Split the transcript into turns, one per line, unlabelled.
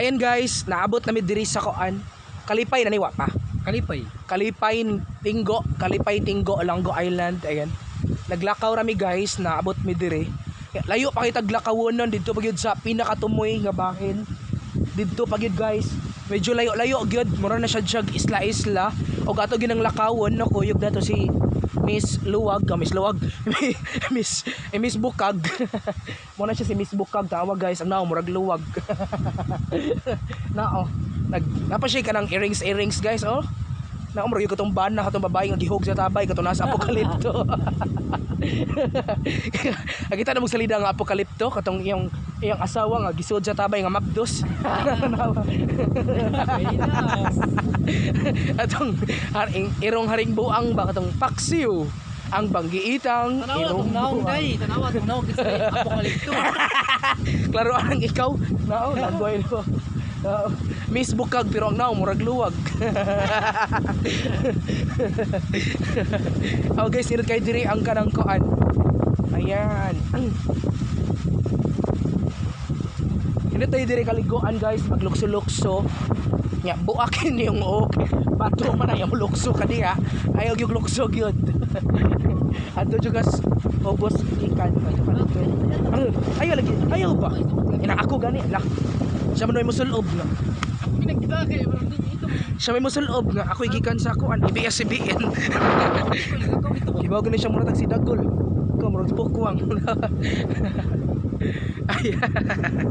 Ayan guys, naabot na mi diri sa koan. Kalipay na niwa pa.
Kalipay.
Kalipay Tinggo, Kalipay Tinggo, Olango Island, ayan. Naglakaw rami guys, naabot mi diri. Layo pa kita glakawon nun didto pa gyud sa pinakatumoy nga bahin. Didto pa gyud guys. Medyo layo-layo gyud, mura na siya jag isla-isla. Og ato ginang lakawon no, kuyog nato si Miss Luwag, ah, Miss Luwag, Miss Miss Bukag. Mo na siya si Miss Bukag, tawag guys, ang nao murag luwag. Nao. Nag napa siya kanang earrings earrings guys, oh. Nao murag yung katong bana katong babae nga gihog sa tabay katong nasa apokalipto. Nakita na mo salida nga apokalipto katong iyang iyang asawa nga gisuod sa tabay nga mabdos. Atong haring irong haring buang ba katong paksiw ang banggiitang
Tanawa
irong
tong naong
buang.
day, tanawa tong naong kasi apokalipto.
Klaro ang ikaw. Nao, nagway no. Nao. Miss Bukag pero ang nao murag luwag. Oh guys, inot kay diri ang kanang kuan. Ayan. Inot tayo diri kaliguan guys, maglukso-lukso. Nya buakin yung ok. Bato man ay lukso ka diha. Ayaw gyud lukso gyud. Adto jud kas ubos ikan ato ka dito. Ayaw lagi, ayaw ba? Ina ako gani lah. Siya man may musulob nga.
Ako ginagita kay pero di ito.
Siya may musulob nga ako'y gikan sa kuan ABS-CBN. Ibaw gani siya murag si Dagol. Ko murag pukwang. Ayan.